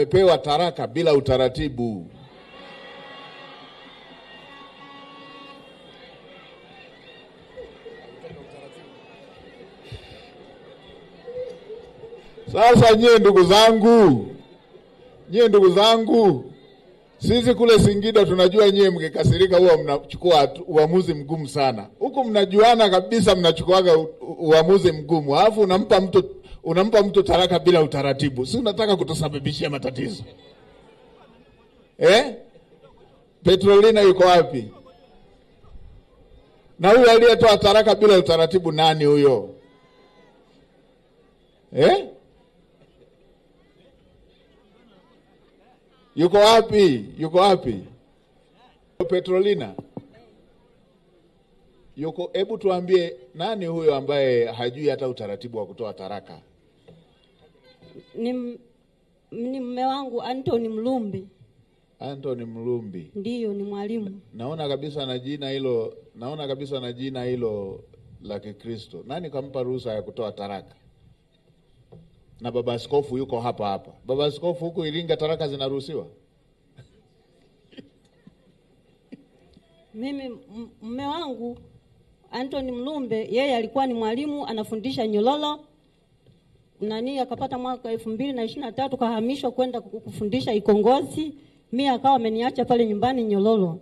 Amepewa taraka bila utaratibu. Sasa nyie ndugu zangu, sisi kule Singida tunajua nyie mkikasirika huwa mnachukua uamuzi mgumu sana. Huku mnajuana kabisa, mnachukuaga uamuzi mgumu. Alafu unampa mtu taraka bila utaratibu. Si unataka kutusababishia matatizo? Eh? Petrolina yuko wapi? Na huyu aliyetoa taraka bila utaratibu nani huyo? Eh? Yuko wapi? Yuko wapi? Petrolina. Yuko, hebu tuambie nani huyo ambaye hajui hata utaratibu wa kutoa taraka? Ni mume wangu Anthony Mlumbi. Anthony Mlumbi. Ndiyo, ni mwalimu. Naona kabisa na jina hilo, naona kabisa na jina hilo la Kikristo. Nani kampa ruhusa ya kutoa taraka? Na baba askofu yuko hapa hapa. Baba askofu huku Iringa taraka zinaruhusiwa? Mimi mume wangu Anthony Mlumbe, yeye alikuwa ni mwalimu anafundisha Nyololo. Nani akapata mwaka 2023 kahamishwa kwenda kufundisha Ikongozi. Mimi akawa ameniacha pale nyumbani Nyololo.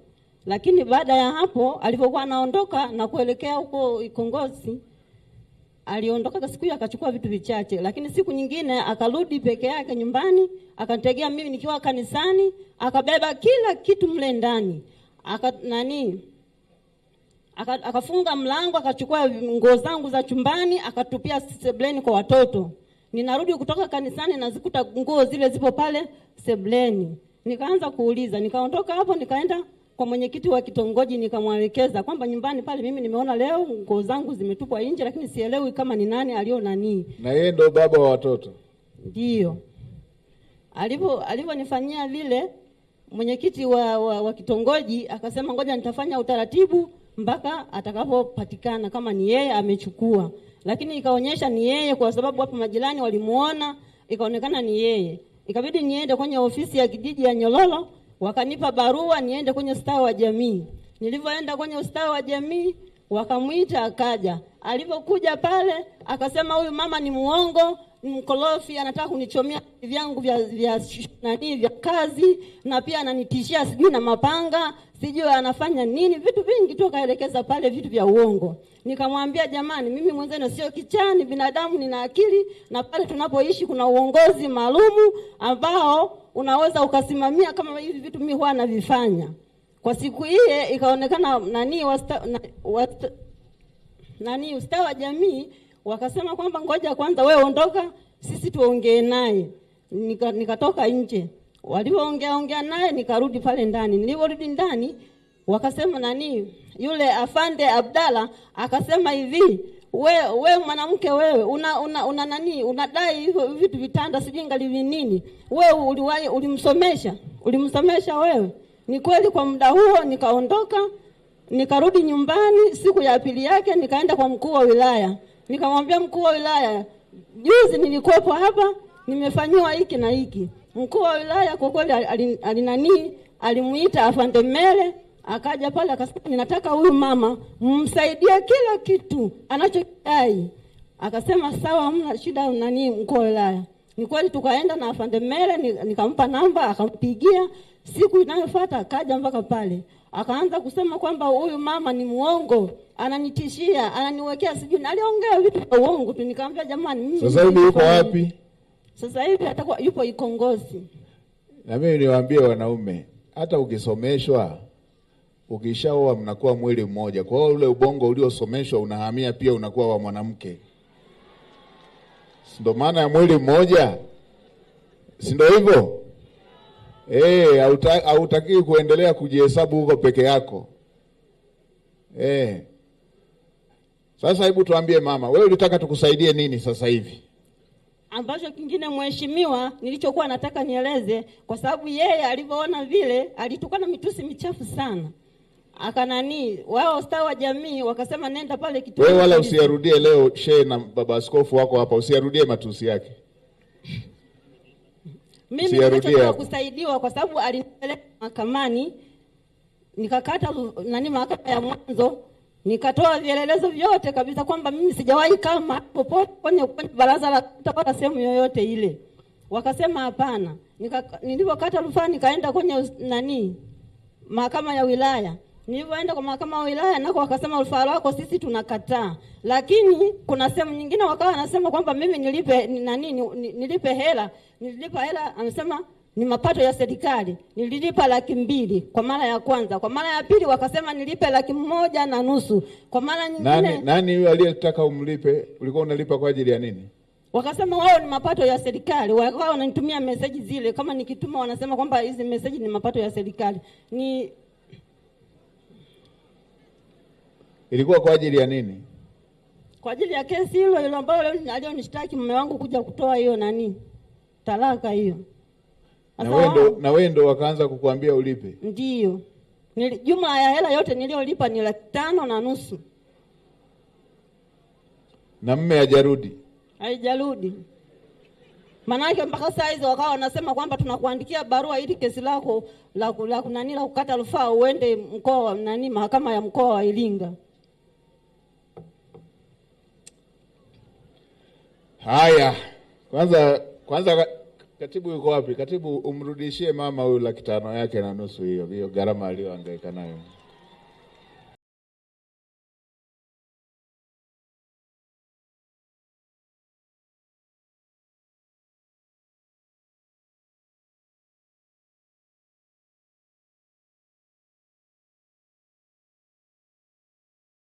Lakini baada ya hapo alipokuwa anaondoka na kuelekea huko Ikongozi, aliondoka siku hiyo akachukua vitu vichache, lakini siku nyingine akarudi peke yake nyumbani, akanitegea mimi nikiwa kanisani, akabeba kila kitu mle ndani. Akafunga mlango, akachukua nguo zangu za chumbani, akatupia sebleni kwa watoto. Ninarudi kutoka kanisani nazikuta nguo zile zipo pale sebleni. Nikaanza kuuliza, nikaondoka hapo nikaenda kwa mwenyekiti wa kitongoji nikamwelekeza kwamba nyumbani pale mimi nimeona leo nguo zangu zimetupwa nje, lakini sielewi kama ni nani aliona nini. Na yeye ndo baba wa watoto. Ndio. Alivyonifanyia vile, mwenyekiti wa kitongoji akasema ngoja nitafanya utaratibu mpaka atakapopatikana kama ni yeye amechukua. Lakini ikaonyesha ni yeye kwa sababu hapo majirani walimuona, ikaonekana ni yeye. Ikabidi niende kwenye ofisi ya kijiji ya Nyololo, wakanipa barua niende kwenye ustawi wa jamii. Nilivyoenda kwenye ustawi wa jamii wakamuita akaja. Alipokuja pale akasema huyu mama ni muongo, mkorofi, anataka kunichomea vyangu vya nani vya kazi, na pia ananitishia sijui na mapanga, sijui anafanya nini, vitu vingi tu akaelekeza pale vitu vya uongo. Nikamwambia jamani, mimi mwenzenu sio kichani, binadamu nina akili, na pale tunapoishi kuna uongozi maalumu ambao unaweza ukasimamia kama hivi vitu mimi huwa navifanya. Kwa siku ile ikaonekana nani ustawi wa jamii wakasema kwamba ngoja kwanza wewe ondoka, sisi tuongee naye. Nikatoka nje. Walipoongea ongea naye nikarudi pale ndani. Niliporudi ndani wakasema nani yule afande Abdalla akasema hivi, we mwanamke wewe una nani unadai hivyo vitu vitanda sijui ngali nini. Wewe ulimsomesha wewe. Ni kweli kwa muda huo nikaondoka, nikarudi nyumbani. Siku ya pili yake nikaenda kwa mkuu wa wilaya. Nikamwambia mkuu wa wilaya, juzi nilikuwepo hapa nimefanywa hiki na hiki. Mkuu wa wilaya kwa kweli alimuita afande Mele, akaja pale akasema ninataka huyu mama msaidie kila kitu anachodai. Akasema sawa, hamna shida nani mkuu wa wilaya. Ni kweli tukaenda na afande Mele, nikampa namba akampigia. Siku inayofuata akaja mpaka pale. Akaanza kusema kwamba huyu mama ni muongo, ananitishia, ananiwekea sijui, aliongea vitu vya uongo tu. Nikamwambia jamani, mimi sasa hivi yuko wapi? Sasa hivi atakuwa yupo Ikongozi. Na mimi niwaambie wanaume, hata ukisomeshwa ukishaoa mnakuwa mwili mmoja. Kwa hiyo ule ubongo uliosomeshwa unahamia pia unakuwa wa mwanamke. Ndio maana ya mwili mmoja. Si ndio hivyo? Hautaki kuendelea kujihesabu huko peke yako. Sasa hebu tuambie mama, wewe ulitaka tukusaidie nini sasa hivi? Ambacho kingine mheshimiwa nilichokuwa nataka nieleze, kwa sababu yeye alivyoona vile alitukana mitusi michafu sana. Akanani wao ustawi wa jamii wakasema nenda pale kituo. Wewe wala usiyarudie leo, shehe na baba askofu wako hapa, usiyarudie matusi yake. Mimi Usiyarudie ninachotaka hapo. kusaidiwa kwa sababu alinipeleka mahakamani, nikakata nani mahakama ya mwanzo, nikatoa vielelezo vyote kabisa kwamba mimi sijawahi kama popote kwenye baraza la kata wala sehemu yoyote ile. Wakasema hapana. Nilipokata rufaa nikaenda kwenye nani mahakama ya wilaya. Nilipoenda kwa mahakama ya wilaya nako wakasema rufaa lako sisi tunakataa. Lakini kuna sehemu nyingine wakawa wanasema kwamba mimi nilipe nani nilipe hela. Nililipa hela, amesema ni mapato ya serikali. Nililipa 200,000 kwa mara ya kwanza. Kwa mara ya pili wakasema nilipe 1,500,000. Kwa mara nyingine Nani huyo aliyetaka umlipe? Ulikuwa unalipa kwa ajili ya nini? Wakasema wao ni mapato ya serikali. Wakawa wananitumia meseji zile, kama nikituma wanasema kwamba hizi meseji ni mapato ya serikali. Ni ilikuwa kwa ajili ya nini? Kwa ajili ya kesi hilo hilo ambayo alionishtaki mume wangu kuja kutoa hiyo nani talaka hiyo. Na wewe ndo wakaanza kukuambia ulipe? Ndio. Jumla ya hela yote niliyolipa ni 550,000. Na mume hajarudi? Haijarudi. Maanake mpaka saa hizo wakawa wanasema kwamba tunakuandikia barua ili kesi lako la nani la kukata rufaa uende mkoa nani mahakama ya mkoa wa Iringa. Haya, kwanza katibu yuko wapi? Katibu, umrudishie mama huyu 550,000 yake hiyo gharama aliyohangaika nayo.